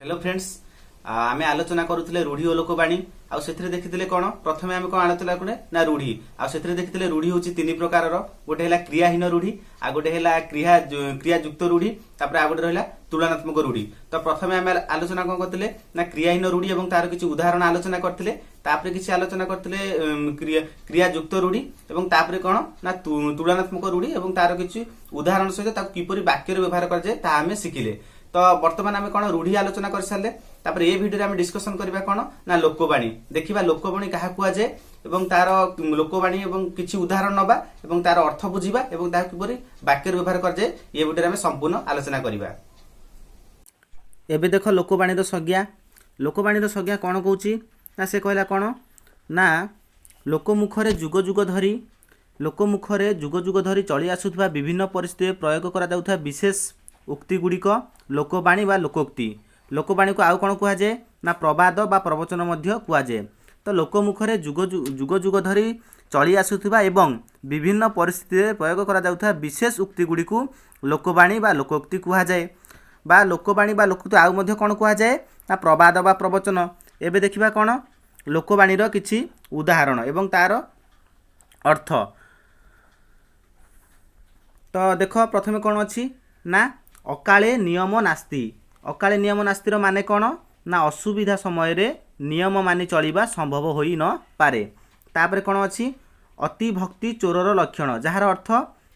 Hello friends, ଆମେ ଆଲୋଚନା କରୁଥିଲେ ରୂଢି ଓ ଲୋକବାଣୀ। ଆଉ ସେଥିରେ ଦେଖିଥିଲେ କଣ? ପ୍ରଥମେ ଆମେ କଣ ଆଲୋଚନା କଲେ ନା ରୂଢି। ଆଉ ସେଥିରେ ଦେଖିଥିଲେ ରୂଢି ହଉଛି ତିନି ପ୍ରକାରର। ଗୋଟେ ହେଲା କ୍ରିୟାହୀନ ରୂଢି, ଆଉ ଗୋଟେ ହେଲା କ୍ରିୟାଯୁକ୍ତ ରୂଢି, ତାପରେ ଆଉ ଗୋଟେ ରହିଲା ତୁଳନାତ୍ମକ ରୂଢି। ତ ପ୍ରଥମେ ଆମେ ଆଲୋଚନା କଣ କରିଥିଲେ ନା କ୍ରିୟାହୀନ ରୂଢି ଏବଂ ତାର କିଛି ଉଦାହରଣ ଆଲୋଚନା କରିଥିଲେ। ତାପରେ କିଛି ଆଲୋଚନା କରିଥିଲେ କ୍ରିୟାଯୁକ୍ତ ରୂଢି ଏବଂ ତାପରେ କଣ ନା ତୁଳନାତ୍ମକ ରୂଢି ଏବଂ ତାର କିଛି ଉଦାହରଣ ସହିତ ତାକୁ କିପରି ବାକ୍ୟରେ ବ୍ୟବହାର କରାଯାଏ, ତାହା ଆମେ ଶିଖିଲେ। ତ ବର୍ତ୍ତମାନ ଆମେ କଣ ରୂଢି ଆଲୋଚନା କରିସାରିଲେ। ତାପରେ ଏ ଭିଡିଓରେ ଆମେ ଡିସ୍କସନ କରିବା କଣ ନା ଲୋକବାଣୀ। ଦେଖିବା ଲୋକବାଣୀ କାହା କୁହାଯାଏ ଏବଂ ତାର ଲୋକବାଣୀ ଏବଂ କିଛି ଉଦାହରଣ ନବା ଏବଂ ତାର ଅର୍ଥ ବୁଝିବା ଏବଂ ତାହା କିପରି ବାକ୍ୟରେ ବ୍ୟବହାର କରାଯାଏ, ଏ ଭିଡିଓରେ ଆମେ ସମ୍ପୂର୍ଣ୍ଣ ଆଲୋଚନା କରିବା। ଏବେ ଦେଖ ଲୋକବାଣୀର ସଂଜ୍ଞା। ଲୋକବାଣୀର ସଂଜ୍ଞା କଣ କହୁଛି ନା ସେ କହିଲା କଣ ନା ଲୋକମୁଖରେ ଯୁଗ ଯୁଗ ଧରି ଚଳି ଆସୁଥିବା, ବିଭିନ୍ନ ପରିସ୍ଥିତିରେ ପ୍ରୟୋଗ କରାଯାଉଥିବା ବିଶେଷ ଉକ୍ତି ଗୁଡ଼ିକ ଲୋକବାଣୀ ବା ଲୋକୋକ୍ତି। ଲୋକବାଣୀକୁ ଆଉ କ'ଣ କୁହାଯାଏ ନା ପ୍ରବାଦ ବା ପ୍ରବଚନ ମଧ୍ୟ କୁହାଯାଏ। ତ ଲୋକମୁଖରେ ଯୁଗ ଯୁଗ ଧରି ଚଳି ଆସୁଥିବା ଏବଂ ବିଭିନ୍ନ ପରିସ୍ଥିତିରେ ପ୍ରୟୋଗ କରାଯାଉଥିବା ବିଶେଷ ଉକ୍ତି ଗୁଡ଼ିକୁ ଲୋକବାଣୀ ବା ଲୋକୋକ୍ତି କୁହାଯାଏ। ବା ଲୋକବାଣୀ ବା ଲୋକୋକ୍ତି ଆଉ ମଧ୍ୟ କ'ଣ କୁହାଯାଏ ନା ପ୍ରବାଦ ବା ପ୍ରବଚନ। ଏବେ ଦେଖିବା କ'ଣ ଲୋକବାଣୀର କିଛି ଉଦାହରଣ ଏବଂ ତାର ଅର୍ଥ। ତ ଦେଖ, ପ୍ରଥମେ କ'ଣ ଅଛି ନା ଅକାଳେ ନିୟମ ନାସ୍ତି। ଅକାଳେ ନିୟମ ନାସ୍ତିର ମାନେ କ'ଣ ନା ଅସୁବିଧା ସମୟରେ ନିୟମ ମାନି ଚଳିବା ସମ୍ଭବ ହୋଇ ନପାରେ। ତାପରେ କ'ଣ ଅଛି? ଅତି ଭକ୍ତି ଚୋରର ଲକ୍ଷଣ, ଯାହାର ଅର୍ଥ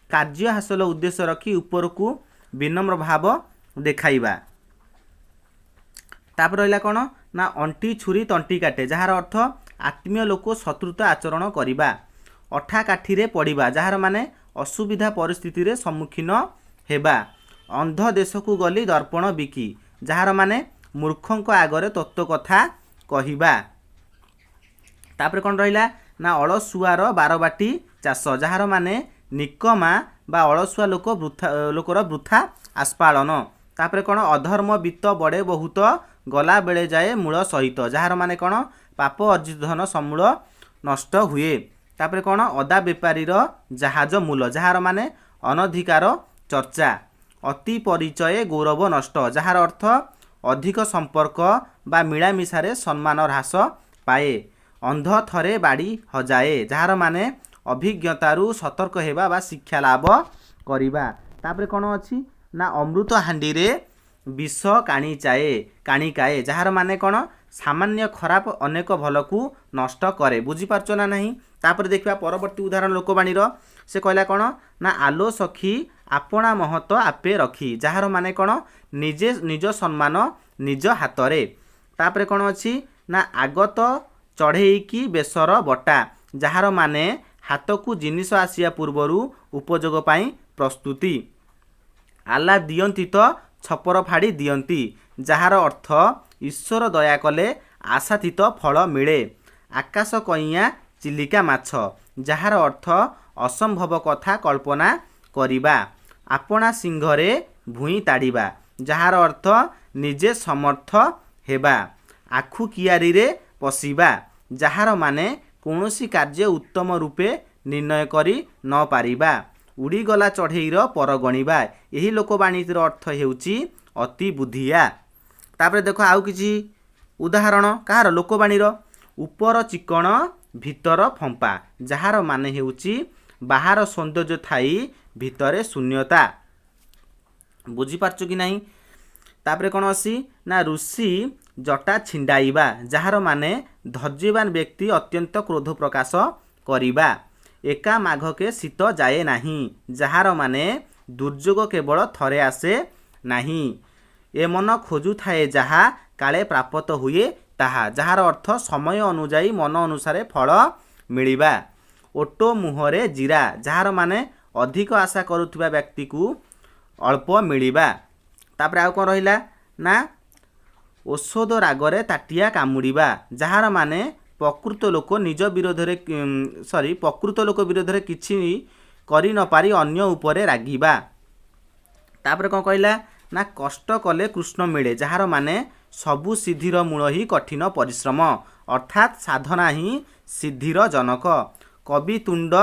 କାର୍ଯ୍ୟ ହାସଲ ଉଦ୍ଦେଶ୍ୟ ରଖି ଉପରକୁ ବିନମ୍ର ଭାବ ଦେଖାଇବା। ତାପରେ ରହିଲା କ'ଣ ନା ଅଣ୍ଟି ଛୁରୀ ତଣ୍ଟି କାଟେ, ଯାହାର ଅର୍ଥ ଆତ୍ମୀୟ ଲୋକ ଶତ୍ରୁତା ଆଚରଣ କରିବା। ଅଠା କାଠିରେ ପଡ଼ିବା, ଯାହାର ମାନେ ଅସୁବିଧା ପରିସ୍ଥିତିରେ ସମ୍ମୁଖୀନ ହେବା। ଅନ୍ଧ ଦେଶକୁ ଗଲି ଦର୍ପଣ ବିକି, ଯାହାର ମାନେ ମୂର୍ଖଙ୍କ ଆଗରେ ତତ୍ତ୍ୱ କଥା କହିବା। ତାପରେ କ'ଣ ରହିଲା ନା ଅଳସୁଆର ବାରବାଟି ଚାଷ, ଯାହାର ମାନେ ନିକମା ବା ଅଳସୁଆ ଲୋକ ବୃଥା ଲୋକର ବୃଥା ଆସ୍ଫାଳନ। ତାପରେ କ'ଣ? ଅଧର୍ମ ବିତ୍ତ ବଡ଼େ ବହୁତ, ଗଲା ବେଳେ ଯାଏ ମୂଳ ସହିତ, ଯାହାର ମାନେ କ'ଣ? ପାପ ଅର୍ଜିତ ଧନ ସମୂଳ ନଷ୍ଟ ହୁଏ। ତାପରେ କ'ଣ? ଅଦା ବେପାରୀର ଜାହାଜ ମୂଲ, ଯାହାର ମାନେ ଅନଧିକାର ଚର୍ଚ୍ଚା। ଅତି ପରିଚୟ ଗୌରବ ନଷ୍ଟ, ଯାହାର ଅର୍ଥ ଅଧିକ ସମ୍ପର୍କ ବା ମିଳାମିଶାରେ ସମ୍ମାନ ହ୍ରାସ ପାଏ। ଅନ୍ଧ ଥରେ ବାଡ଼ି ହଜାଏ, ଯାହାର ମାନେ ଅଭିଜ୍ଞତାରୁ ସତର୍କ ହେବା ବା ଶିକ୍ଷା ଲାଭ କରିବା। ତାପରେ କ'ଣ ଅଛି ନା ଅମୃତ ହାଣ୍ଡିରେ ବିଷ କାଣିକାଏ, ଯାହାର ମାନେ କ'ଣ? ସାମାନ୍ୟ ଖରାପ ଅନେକ ଭଲକୁ ନଷ୍ଟ କରେ। ବୁଝିପାରୁଛ ନା ନାହିଁ? ତାପରେ ଦେଖିବା ପରବର୍ତ୍ତୀ ଉଦାହରଣ ଲୋକବାଣୀର। ସେ କହିଲା କ'ଣ ନା ଆଲୋ ସଖୀ, ଆପଣା ମହତ ଆପେ ରଖି, ଯାହାର ମାନେ କ'ଣ? ନିଜେ ନିଜ ସମ୍ମାନ ନିଜ ହାତରେ। ତାପରେ କ'ଣ ଅଛି ନା ଆଗତ ଚଢ଼େଇକି ବେସର ବଟା, ଯାହାର ମାନେ ହାତକୁ ଜିନିଷ ଆସିବା ପୂର୍ବରୁ ଉପଯୋଗ ପାଇଁ ପ୍ରସ୍ତୁତି। ଆଲ୍ଲା ଦିଅନ୍ତି ତ ଛପର ଫାଡ଼ି ଦିଅନ୍ତି, ଯାହାର ଅର୍ଥ ଈଶ୍ୱର ଦୟା କଲେ ଆଶାତୀତ ଫଳ ମିଳେ। ଆକାଶ କଇଁଆ ଚିଲିକା ମାଛ, ଯାହାର ଅର୍ଥ ଅସମ୍ଭବ କଥା କଳ୍ପନା କରିବା। ଆପଣା ଶିଙ୍ଘରେ ଭୂଇଁ ତାଡ଼ିବା, ଯାହାର ଅର୍ଥ ନିଜେ ସମର୍ଥ ହେବା। ଆଖୁ କିଆରିରେ ପଶିବା, ଯାହାର ମାନେ କୌଣସି କାର୍ଯ୍ୟ ଉତ୍ତମ ରୂପେ ନିର୍ଣ୍ଣୟ କରି ନ ପାରିବା। ଉଡ଼ିଗଲା ଚଢ଼େଇର ପର ଗଣିବା, ଏହି ଲୋକବାଣୀର ଅର୍ଥ ହେଉଛି ଅତି ବୁଦ୍ଧିଆ। ତାପରେ ଦେଖ ଆଉ କିଛି ଉଦାହରଣ କାହାର? ଲୋକବାଣୀର। ଉପର ଚିକଣ ଭିତର ଫମ୍ପା, ଯାହାର ମାନେ ହେଉଛି ବାହାର ସୌନ୍ଦର୍ଯ୍ୟ ଥାଇ ଭିତରେ ଶୂନ୍ୟତା। ବୁଝିପାରୁଛ କି ନାହିଁ? ତାପରେ କ'ଣ ଅଛି ନା ଋଷି ଜଟା ଛିଣ୍ଡାଇବା, ଯାହାର ମାନେ ଧୈର୍ଯ୍ୟବାନ ବ୍ୟକ୍ତି ଅତ୍ୟନ୍ତ କ୍ରୋଧ ପ୍ରକାଶ କରିବା। ଏକା ମାଘକେ ଶୀତ ଯାଏ ନାହିଁ, ଯାହାର ମାନେ ଦୁର୍ଯୋଗ କେବଳ ଥରେ ଆସେ ନାହିଁ। ଏ ମନ ଖୋଜୁଥାଏ ଯାହା, କାଳେ ପ୍ରାପତ ହୁଏ ତାହା, ଯାହାର ଅର୍ଥ ସମୟ ଅନୁଯାୟୀ ମନ ଅନୁସାରେ ଫଳ ମିଳିବା। ଓଟ ମୁହଁରେ ଜିରା, ଯାହାର ମାନେ ଅଧିକ ଆଶା କରୁଥିବା ବ୍ୟକ୍ତିକୁ ଅଳ୍ପ ମିଳିବା। ତାପରେ ଆଉ କ'ଣ ରହିଲା ନା ଔଷଧ ରାଗରେ ତାଟିଆ କାମୁଡ଼ିବା, ଯାହାର ମାନେ ପ୍ରକୃତ ଲୋକ ନିଜ ବିରୋଧରେ, ସରି, ପ୍ରକୃତ ଲୋକ ବିରୋଧରେ କିଛି କରି ନପାରି ଅନ୍ୟ ଉପରେ ରାଗିବା। ତାପରେ କ'ଣ କହିଲା ନା କଷ୍ଟ କଲେ କୃଷ୍ଣ ମିଳେ, ଯାହାର ମାନେ ସବୁ ସିଦ୍ଧିର ମୂଳ ହିଁ କଠିନ ପରିଶ୍ରମ, ଅର୍ଥାତ୍ ସାଧନା ହିଁ ସିଦ୍ଧିର ଜନକ। କବି ତୁଣ୍ଡ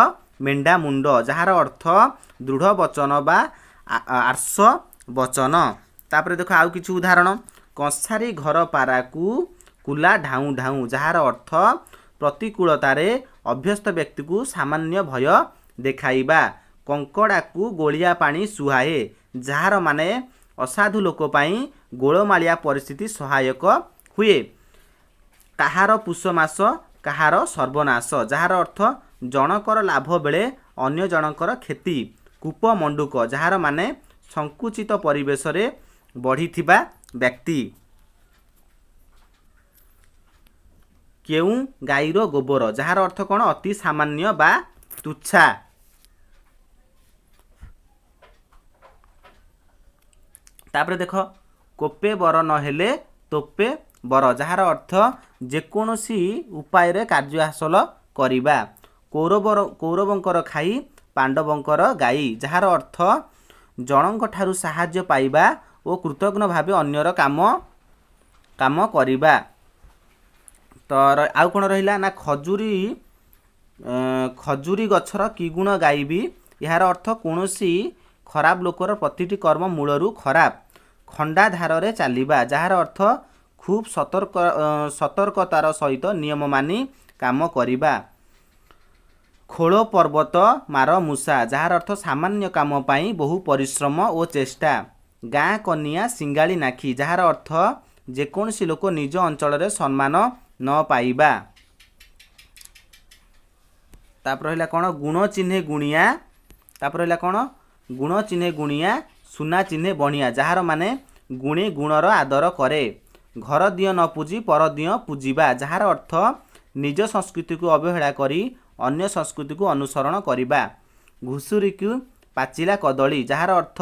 ମେଣ୍ଢା ମୁଣ୍ଡ, ଯାହାର ଅର୍ଥ ଦୃଢ଼ ବଚନ ବା ଆର୍ଷ ବଚନ। ତାପରେ ଦେଖ ଆଉ କିଛି ଉଦାହରଣ। କଂସାରୀ ଘର ପାରାକୁ କୁଲା ଢାଉଁ ଢାଉଁ, ଯାହାର ଅର୍ଥ ପ୍ରତିକୂଳତାରେ ଅଭ୍ୟସ୍ତ ବ୍ୟକ୍ତିକୁ ସାମାନ୍ୟ ଭୟ ଦେଖାଇବା। କଙ୍କଡ଼ାକୁ ଗୋଳିଆ ପାଣି ସୁହାଏ, ଯାହାର ମାନେ ଅସାଧୁ ଲୋକ ପାଇଁ ଗୋଳମାଳିଆ ପରିସ୍ଥିତି ସହାୟକ ହୁଏ। କାହାର ପୁଷ ମାସ କାହାର ସର୍ବନାଶ, ଯାହାର ଅର୍ଥ ଜଣକର ଲାଭ ବେଳେ ଅନ୍ୟ ଜଣଙ୍କର କ୍ଷତି। କୂପ ମଣ୍ଡୁକ, ଯାହାର ମାନେ ସଂକୁଚିତ ପରିବେଶରେ ବଢ଼ିଥିବା ବ୍ୟକ୍ତି। କେଉଁ ଗାଈର ଗୋବର, ଯାହାର ଅର୍ଥ କ'ଣ? ଅତି ସାମାନ୍ୟ ବା ତୁଚ୍ଛା। ତାପରେ ଦେଖ, କୋପେ ବର ନହେଲେ ତୋପେ ବର, ଯାହାର ଅର୍ଥ ଯେକୌଣସି ଉପାୟରେ କାର୍ଯ୍ୟ ହାସଲ କରିବା। କୌରବଙ୍କର ଖାଇ ପାଣ୍ଡବଙ୍କର ଗାଈ, ଯାହାର ଅର୍ଥ ଜଣଙ୍କ ଠାରୁ ସାହାଯ୍ୟ ପାଇବା ଓ କୃତଘ୍ନ ଭାବେ ଅନ୍ୟର କାମ କରିବା। ତ ଆଉ କ'ଣ ରହିଲା ନା ଖଜୁରୀ ଗଛର କି ଗୁଣ ଗାଇବି, ଏହାର ଅର୍ଥ କୌଣସି ଖରାପ ଲୋକର ପ୍ରତିଟି କର୍ମ ମୂଳରୁ ଖରାପ। ଖଣ୍ଡା ଧାରରେ ଚାଲିବା, ଯାହାର ଅର୍ଥ ଖୁବ୍ ସତର୍କତାର ସହିତ ନିୟମ ମାନି କାମ କରିବା। ଖୋଳ ପର୍ବତ ମାର ମୂଷା, ଯାହାର ଅର୍ଥ ସାମାନ୍ୟ କାମ ପାଇଁ ବହୁ ପରିଶ୍ରମ ଓ ଚେଷ୍ଟା। ଗାଁ କନିଆ ସିଙ୍ଗାଳି ନାଖି, ଯାହାର ଅର୍ଥ ଯେକୌଣସି ଲୋକ ନିଜ ଅଞ୍ଚଳରେ ସମ୍ମାନ ନ ପାଇବା। ତାପରେ ରହିଲା କ'ଣ? ଗୁଣ ଚିହ୍ନେ ଗୁଣିଆ। ତାପରେ ରହିଲା କ'ଣ? ଗୁଣ ଚିହ୍ନେ ଗୁଣିଆ ସୁନା ଚିହ୍ନେ ବଣିଆ, ଯାହାର ମାନେ ଗୁଣି ଗୁଣର ଆଦର କରେ। ଘର ଦିଅଁ ନ ପୂଜି ପର ଦିଅଁ ପୂଜିବା, ଯାହାର ଅର୍ଥ ନିଜ ସଂସ୍କୃତିକୁ ଅବହେଳା କରି ଅନ୍ୟ ସଂସ୍କୃତିକୁ ଅନୁସରଣ କରିବା। ଘୁଷୁରିକୁ ପାଚିଲା କଦଳୀ, ଯାହାର ଅର୍ଥ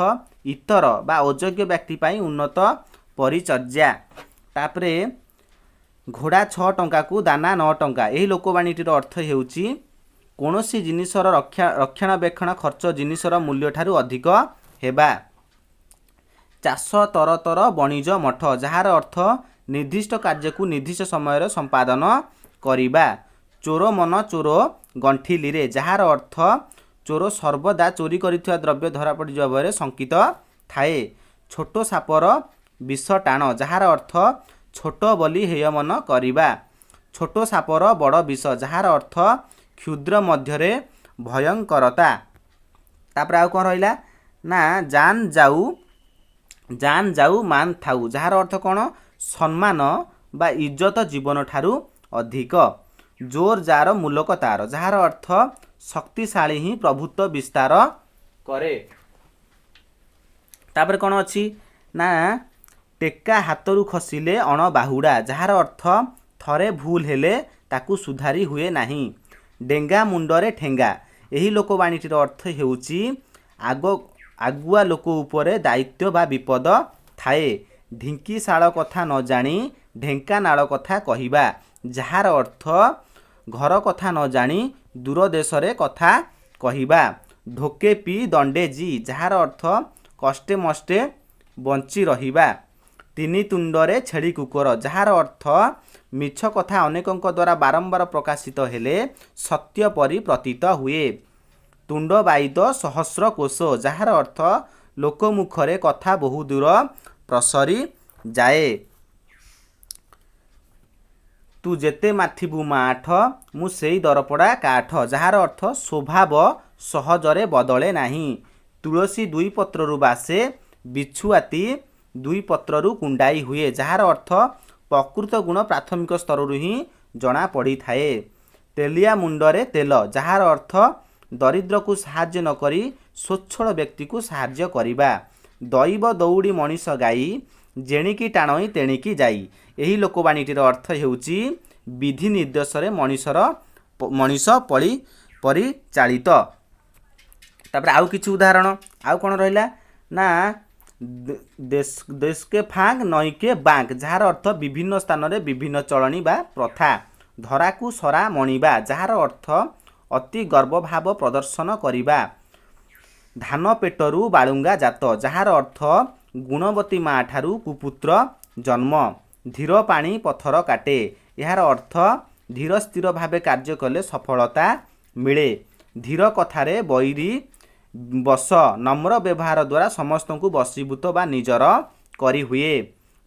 ଇତର ବା ଅଯୋଗ୍ୟ ବ୍ୟକ୍ତି ପାଇଁ ଉନ୍ନତ ପରିଚର୍ଯ୍ୟା। ତାପରେ ଘୋଡ଼ା 6 ଟଙ୍କାକୁ ଦାନା 9 ଟଙ୍କା, ଏହି ଲୋକବାଣୀଟିର ଅର୍ଥ ହେଉଛି କୌଣସି ଜିନିଷର ରକ୍ଷଣାବେକ୍ଷଣ ଖର୍ଚ୍ଚ ଜିନିଷର ମୂଲ୍ୟଠାରୁ ଅଧିକ ହେବା। ଚାଷ ତରତର ବଣିଜ ମଠ, ଯାହାର ଅର୍ଥ ନିର୍ଦ୍ଦିଷ୍ଟ କାର୍ଯ୍ୟକୁ ନିର୍ଦ୍ଦିଷ୍ଟ ସମୟରେ ସମ୍ପାଦନ କରିବା। ଚୋର ମନ ଚୋର ଗଣ୍ଠିଲିରେ, ଯାହାର ଅର୍ଥ ଚୋର ସର୍ବଦା ଚୋରି କରିଥିବା ଦ୍ରବ୍ୟ ଧରା ପଡ଼ିଯିବା ଭୟରେ ଶଙ୍କିତ ଥାଏ। ଛୋଟ ସାପର ବିଷ ଟାଣ, ଯାହାର ଅର୍ଥ ଛୋଟ ବୋଲି ହେୟ ମନ କରିବା। ଛୋଟ ସାପର ବଡ଼ ବିଷ, ଯାହାର ଅର୍ଥ କ୍ଷୁଦ୍ର ମଧ୍ୟରେ ଭୟଙ୍କରତା। ତାପରେ ଆଉ କ'ଣ ରହିଲା ନା ଜାନ୍ ଯାଉ ଜାନ୍ ଯାଉ ମାନ ଥାଉ, ଯାହାର ଅର୍ଥ କ'ଣ? ସମ୍ମାନ ବା ଇଜ୍ଜତ ଜୀବନ ଠାରୁ ଅଧିକ। ଜୋର ଯାର ମୂଲକ ତାର, ଯାହାର ଅର୍ଥ ଶକ୍ତିଶାଳୀ ହିଁ ପ୍ରଭୁତ୍ୱ ବିସ୍ତାର କରେ। ତାପରେ କ'ଣ ଅଛି ନା ଟେକା ହାତରୁ ଖସିଲେ ଅଣବାହୁଡ଼ା, ଯାହାର ଅର୍ଥ ଥରେ ଭୁଲ ହେଲେ ତାକୁ ସୁଧାରି ହୁଏ ନାହିଁ। ଡେଙ୍ଗା ମୁଣ୍ଡରେ ଠେଙ୍ଗା, ଏହି ଲୋକବାଣୀଟିର ଅର୍ଥ ହେଉଛି ଆଗୁଆ ଲୋକ ଉପରେ ଦାୟିତ୍ୱ ବା ବିପଦ ଥାଏ। ଢିଙ୍କିଶାଳ କଥା ନ ଜାଣି ଢେଙ୍କାନାଳ କଥା କହିବା, ଯାହାର ଅର୍ଥ ଘର କଥା ନ ଜାଣି ଦୂର ଦେଶରେ କଥା କହିବା। ଢୋକେ ପି ଦଣ୍ଡେ ଜି, ଯାହାର ଅର୍ଥ କଷ୍ଟେ ମଷ୍ଟେ ବଞ୍ଚି ରହିବା। ତିନି ତୁଣ୍ଡରେ ଛେଳି କୁକୁର, ଯାହାର ଅର୍ଥ ମିଛ କଥା ଅନେକଙ୍କ ଦ୍ୱାରା ବାରମ୍ବାର ପ୍ରକାଶିତ ହେଲେ ସତ୍ୟ ପରି ପ୍ରତୀତ ହୁଏ। ତୁଣ୍ଡ ବାଇଦ ସହସ୍ର କୋଷ, ଯାହାର ଅର୍ଥ ଲୋକମୁଖରେ କଥା ବହୁ ଦୂର ପ୍ରସରି ଯାଏ। ତୁ ଯେତେ ମାଥିବୁ ମାଠ ମୁଁ ସେଇ ଦରପୋଡ଼ା କାଠ, ଯାହାର ଅର୍ଥ ସ୍ୱଭାବ ସହଜରେ ବଦଳେ ନାହିଁ। ତୁଳସୀ ଦୁଇ ପତ୍ରରୁ ବାସେ, ବିଛୁଆତି ଦୁଇ ପତ୍ରରୁ କୁଣ୍ଡାଇ ହୁଏ, ଯାହାର ଅର୍ଥ ପ୍ରକୃତ ଗୁଣ ପ୍ରାଥମିକ ସ୍ତରରୁ ହିଁ ଜଣା ପଡ଼ିଥାଏ। ତେଲିଆ ମୁଣ୍ଡରେ ତେଲ, ଯାହାର ଅର୍ଥ ଦରିଦ୍ରକୁ ସାହାଯ୍ୟ ନକରି ସ୍ୱଚ୍ଛଳ ବ୍ୟକ୍ତିକୁ ସାହାଯ୍ୟ କରିବା। ଦଇବ ଦଉଡ଼ି ମଣିଷ ଗାଈ, ଯେଣିକି ଟାଣଇ ତେଣିକି ଯାଇ, ଏହି ଲୋକବାଣୀଟିର ଅର୍ଥ ହେଉଛି ବିଧି ନିର୍ଦ୍ଦେଶରେ ମଣିଷ ପରିଚାଳିତ। ତାପରେ ଆଉ କିଛି ଉଦାହରଣ ଆଉ କ'ଣ ରହିଲା ନା ଦେଶକେ ଫାଙ୍କ ନଈକେ ବାଙ୍କ, ଯାହାର ଅର୍ଥ ବିଭିନ୍ନ ସ୍ଥାନରେ ବିଭିନ୍ନ ଚଳଣି ବା ପ୍ରଥା। ଧରାକୁ ସରା ମଣିବା, ଯାହାର ଅର୍ଥ ଅତି ଗର୍ବଭାବ ପ୍ରଦର୍ଶନ କରିବା। ଧାନ ପେଟରୁ ବାଳୁଙ୍ଗା ଜାତ, ଯାହାର ଅର୍ଥ ଗୁଣବତୀ ମା ଠାରୁ କୁପୁତ୍ର ଜନ୍ମ। ଧୀର ପାଣି ପଥର କାଟେ, ଏହାର ଅର୍ଥ ଧୀର ସ୍ଥିର ଭାବେ କାର୍ଯ୍ୟ କଲେ ସଫଳତା ମିଳେ। ଧୀର କଥାରେ ବୈରୀ ବଶ, ନମ୍ର ବ୍ୟବହାର ଦ୍ୱାରା ସମସ୍ତଙ୍କୁ ବଶୀଭୂତ ବା ନିଜର କରିହୁଏ।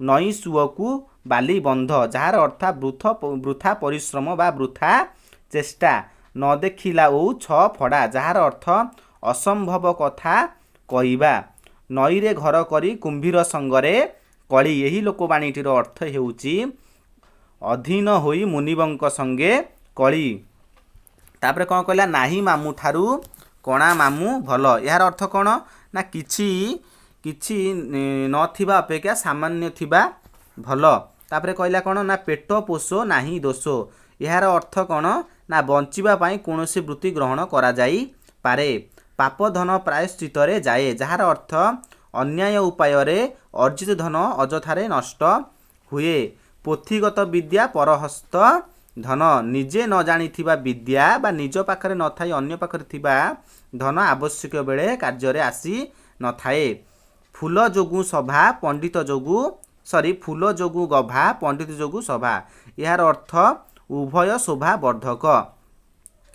ନଈ ସୁଅକୁ ବାଲି ବନ୍ଧ, ଯାହାର ଅର୍ଥ ବୃଥା ପରିଶ୍ରମ ବା ବୃଥା ଚେଷ୍ଟା। ନ ଦେଖିଲା ଓଉ ଛଅ ଫଡ଼ା, ଯାହାର ଅର୍ଥ ଅସମ୍ଭବ କଥା କହିବା। ନଈରେ ଘର କରି କୁମ୍ଭୀର ସଙ୍ଗରେ କଳି, ଏହି ଲୋକବାଣୀଟିର ଅର୍ଥ ହେଉଛି ଅଧୀନ ହୋଇ ମୁନିବଙ୍କ ସଙ୍ଗେ କଳି। ତାପରେ କ'ଣ କହିଲା? ନାହିଁ ମାମୁଁ ଠାରୁ କଣା ମାମୁଁ ଭଲ। ଏହାର ଅର୍ଥ କ'ଣ ନା କିଛି କିଛି ନଥିବା ଅପେକ୍ଷା ସାମାନ୍ୟ ଥିବା ଭଲ। ତାପରେ କହିଲା କ'ଣ ନା ପେଟ ପୋଷ ନାହିଁ ଦୋଷ। ଏହାର ଅର୍ଥ କ'ଣ ନା ବଞ୍ଚିବା ପାଇଁ କୌଣସି ବୃତ୍ତି ଗ୍ରହଣ କରାଯାଇପାରେ। ପାପ ଧନ ପ୍ରାୟଶ୍ଚିତରେ ଯାଏ, ଯାହାର ଅର୍ଥ ଅନ୍ୟାୟ ଉପାୟରେ ଅର୍ଜିତ ଧନ ଅଯଥାରେ ନଷ୍ଟ ହୁଏ। ପୋଥିଗତ ବିଦ୍ୟା ପରହସ୍ତ ଧନ, ନିଜେ ନ ଜାଣିଥିବା ବିଦ୍ୟା ବା ନିଜ ପାଖରେ ନଥାଇ ଅନ୍ୟ ପାଖରେ ଥିବା ଧନ ଆବଶ୍ୟକ ବେଳେ କାର୍ଯ୍ୟରେ ଆସି ନଥାଏ। ଫୁଲ ଯୋଗୁଁ ସଭା ପଣ୍ଡିତ ଯୋଗୁଁ, ସରି, ଫୁଲ ଯୋଗୁଁ ଗଭା ପଣ୍ଡିତ ଯୋଗୁଁ ସଭା। ଏହାର ଅର୍ଥ ଉଭୟ ଶୋଭା ବର୍ଦ୍ଧକ।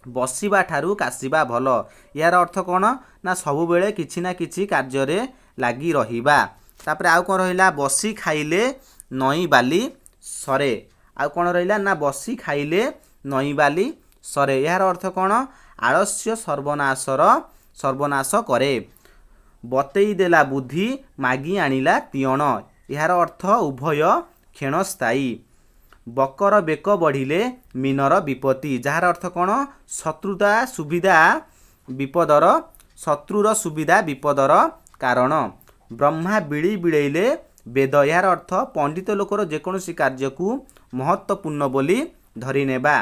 ବସିବା ଠାରୁ କାଶିବା ଭଲ। ଏହାର ଅର୍ଥ କ'ଣ ନା ସବୁବେଳେ କିଛି ନା କିଛି କାର୍ଯ୍ୟରେ ଲାଗି ରହିବା। ତାପରେ ଆଉ କ'ଣ ରହିଲା? ବସି ଖାଇଲେ ନଈ ବାଲି ସରେ। ଆଉ କ'ଣ ରହିଲା ନା ବସି ଖାଇଲେ ନଈ ବାଲି ସରେ। ଏହାର ଅର୍ଥ କ'ଣ? ଆଳସ୍ୟ ସର୍ବନାଶ କରେ। ବତେଇ ଦେଲା ବୁଦ୍ଧି ମାଗି ଆଣିଲା ତିଅଣ। ଏହାର ଅର୍ଥ ଉଭୟ କ୍ଷଣସ୍ଥାୟୀ। ବକର ବେକ ବଢ଼ିଲେ ମୀନର ବିପତ୍ତି, ଯାହାର ଅର୍ଥ କ'ଣ? ଶତ୍ରୁତା ସୁବିଧା ବିପଦର, ଶତ୍ରୁର ସୁବିଧା ବିପଦର କାରଣ। ବ୍ରହ୍ମା ବିଳି ବିଳେଇଲେ ବେଦ। ଏହାର ଅର୍ଥ ପଣ୍ଡିତ ଲୋକର ଯେକୌଣସି କାର୍ଯ୍ୟକୁ ମହତ୍ତ୍ୱପୂର୍ଣ୍ଣ ବୋଲି ଧରିନେବା।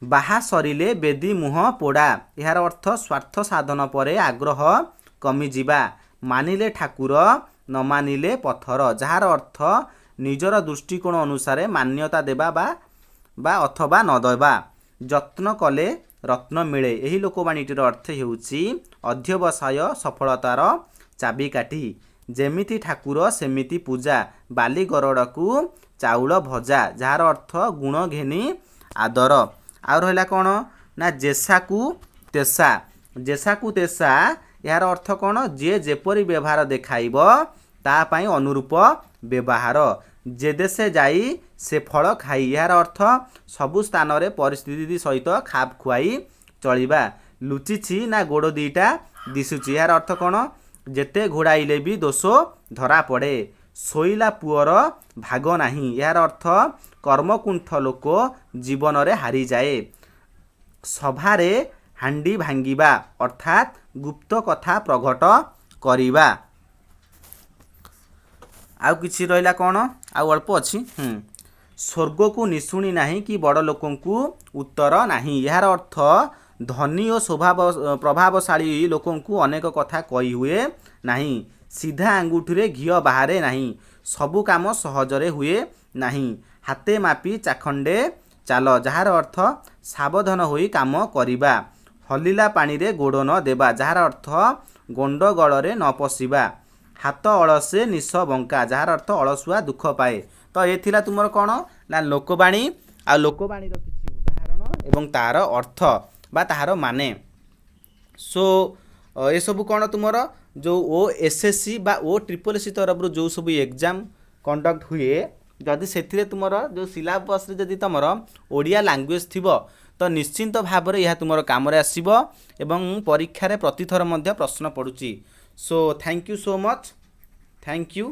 ବାହା ସରିଲେ ବେଦୀ ମୁହଁ ପୋଡ଼ା। ଏହାର ଅର୍ଥ ସ୍ୱାର୍ଥ ସାଧନ ପରେ ଆଗ୍ରହ କମିଯିବା। ମାନିଲେ ଠାକୁର ନ ମାନିଲେ ପଥର, ଯାହାର ଅର୍ଥ ନିଜର ଦୃଷ୍ଟିକୋଣ ଅନୁସାରେ ମାନ୍ୟତା ଦେବା ବା ଅଥବା ନ ଦେବା। ଯତ୍ନ କଲେ ରତ୍ନ ମିଳେ। ଏହି ଲୋକବାଣୀଟିର ଅର୍ଥ ହେଉଛି ଅଧ୍ୟବସାୟ ସଫଳତାର ଚାବିକାଠି। ଯେମିତି ଠାକୁର ସେମିତି ପୂଜା, ବାଲି ଗରଡ଼କୁ ଚାଉଳ ଭଜା, ଯାହାର ଅର୍ଥ ଗୁଣ ଘେନି ଆଦର। ଆଉ ରହିଲା କ'ଣ ନା ଯେସାକୁ ତେସା। ଯେସାକୁ ତେସା, ଏହାର ଅର୍ଥ କ'ଣ? ଯିଏ ଯେପରି ବ୍ୟବହାର ଦେଖାଇବ ତା ପାଇଁ ଅନୁରୂପ ବ୍ୟବହାର। ଯେ ଦେଶେ ଯାଇ ସେ ଫଳ ଖାଇ। ଏହାର ଅର୍ଥ ସବୁ ସ୍ଥାନରେ ପରିସ୍ଥିତି ସହିତ ଖାପ ଖୁଆଇ ଚଳିବା। ଲୁଚିଛି ନା ଗୋଡ଼ ଦୁଇଟା ଦିଶୁଛି। ଏହାର ଅର୍ଥ କ'ଣ? ଯେତେ ଘୋଡ଼ାଇଲେ ବି ଦୋଷ ଧରା ପଡ଼େ। ଶୋଇଲା ପୁଅର ଭାଗ ନାହିଁ। ଏହାର ଅର୍ଥ କର୍ମକୁଣ୍ଠ ଲୋକ ଜୀବନରେ ହାରିଯାଏ। ସଭାରେ ହାଣ୍ଡି ଭାଙ୍ଗିବା ଅର୍ଥାତ୍ ଗୁପ୍ତ କଥା ପ୍ରକଟ କରିବା। ଆଉ କିଛି ରହିଲା କ'ଣ? ଆଉ ଅଳ୍ପ ଅଛି। ସ୍ୱର୍ଗକୁ ନିଶୁଣି ନାହିଁ କି ବଡ଼ ଲୋକଙ୍କୁ ଉତ୍ତର ନାହିଁ। ଏହାର ଅର୍ଥ ଧନୀ ଓ ସ୍ୱଭାବ ପ୍ରଭାବଶାଳୀ ଲୋକଙ୍କୁ ଅନେକ କଥା କହି ହୁଏ ନାହିଁ। ସିଧା ଆଙ୍ଗୁଠିରେ ଘିଅ ବାହାରେ ନାହିଁ। ସବୁ କାମ ସହଜରେ ହୁଏ ନାହିଁ। ହାତେ ମାପି ଚାଖଣ୍ଡେ ଚାଲ, ଯାହାର ଅର୍ଥ ସାବଧାନ ହୋଇ କାମ କରିବା। ହଲିଲା ପାଣିରେ ଗୋଡ଼ ନ ଦେବା, ଯାହାର ଅର୍ଥ ଗଣ୍ଡଗୋଳରେ ନ ପଶିବା। ହାତ ଅଳସେ ନିଶ ବଙ୍କା, ଯାହାର ଅର୍ଥ ଅଳସୁଆ ଦୁଃଖ ପାଏ। ତ ଏ ଥିଲା ତୁମର କ'ଣ ନା ଲୋକବାଣୀ ଆଉ ଲୋକବାଣୀର କିଛି ଉଦାହରଣ ଏବଂ ତାର ଅର୍ଥ ବା ତାହାର ମାନେ। ସୋ ଏସବୁ କ'ଣ ତୁମର ଯେଉଁ ଓଏସ୍ଏସ୍ସି ବା ଓଏଏସ୍ଏସ୍ସି ତରଫରୁ ଯେଉଁ ସବୁ ଏକ୍ଜାମ୍ କଣ୍ଡକ୍ଟ ହୁଏ, ଯଦି ସେଥିରେ ତୁମର ଯେଉଁ ସିଲାବସ୍ରେ ଯଦି ତୁମର ଓଡ଼ିଆ ଲାଙ୍ଗୁଏଜ୍ ଥିବ, ତ ନିଶ୍ଚିନ୍ତ ଭାବରେ ଏହା ତୁମର କାମରେ ଆସିବ ଏବଂ ପରୀକ୍ଷାରେ ପ୍ରତିଥର ମଧ୍ୟ ପ୍ରଶ୍ନ ପଡ଼ୁଛି। So thank you so much, thank you.